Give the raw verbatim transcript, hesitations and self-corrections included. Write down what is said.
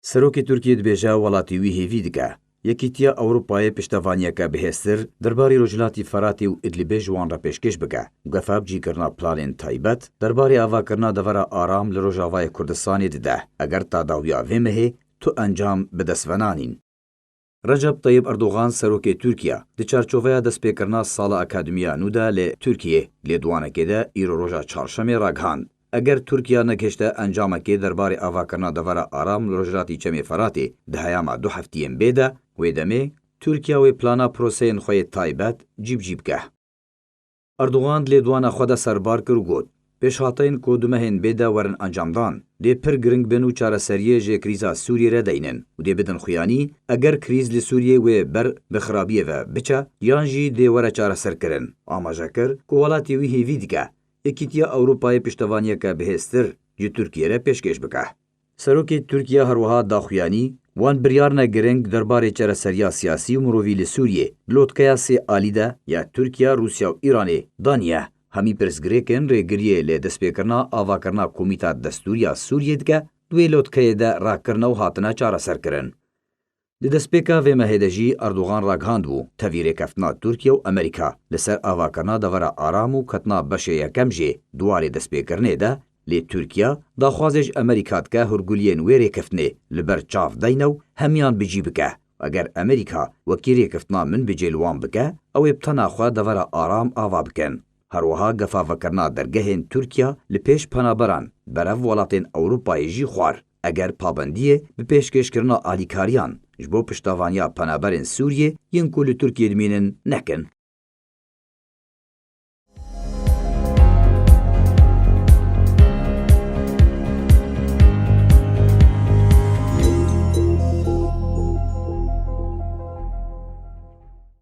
Serokê Tirkiyê dibêje welatê wî hêvî dike Yekîtiya Ewropayê piştevaniyeke bihêztir derbarê Rojhilatî Feratê û Idlibê ji wan re pêşkêş bike û gefa bicîkirina planên taybet derbarê avakirina devera aram li Rojavayê Kurdistanê dide, eger ta dawiya vê mehê tu encam bi dest ve nanîn. Recep Tayyip Erdogan, serokê Tirkiye, di çarçoveya destpêkirina sala akademiya nû de li Tirkiyê, lêdwanekê de îro roja çarşemê ragihand, eger Tirkiye negihişte encamekê derbarê avakirina devera aram li rojhilatî Çemê Feratê di heyama du heftiyên bê de, wê demê Tirkiye wê plana proseyên xwe yê taybet cîbicî bike. Erdogan di lêdwana xwe de serbar kir û got, pêşhateyên ku du mehên bê de werin encamdan, dê pir giring bin û çareseriyê ji krîza Sûriyê re deynin û dê bidin xuyanî, eger krîz li Sûriyê wê ber bi xirabiyê ve biçe, yan jî dê were çareserkirin. Amaje kir ku welatê wî hêvî dike Yekîtiya Ewropayê piştevaniyeke bihêztir ji Tirkiyê re pêşkêş bike. Serokê Tirkiye her wiha da xuyanî, wan biryarine giring derbarê çareseriya siyasî û mirovî li Sûriyê, di lotkeya sê alî de ya Tirkiye, Rûsya û Îranê daniye. Hemî pirsgirêkên rêgiriyê li destpêkirina avakirina Komîta Destûrî ya Sûriyê dike, di wê lotkeyê de rakirine û hatine çareserkirin. Di destpêka vê mehê de jî Erdogan ragihandibû, tevî rêkeftina Tirkiye û Amerîka li ser avakirina devera aram û ketina beşê yekem jê di warê destpêkirinê de, lê Tirkiye daxwazê ji Amerîka dike hûrguliyên wê rêkeftinê li ber çav deyne û hemiyan bi cî bike. Eger Amerîka wekî rêkeftina Minbicê li wan bike, ew ê bi tena xwe devera aram ava bikin. Her wiha gefa vekirina dergehên Tirkiye li pêş penaberan berev welatên Ewropayê jî xwar, eger pabendiyê bi pêşkêşkirina alîkariyan ji bo piştevaniya penaberên Sûriyê yên ku li Tirkiyê dimînin nekin.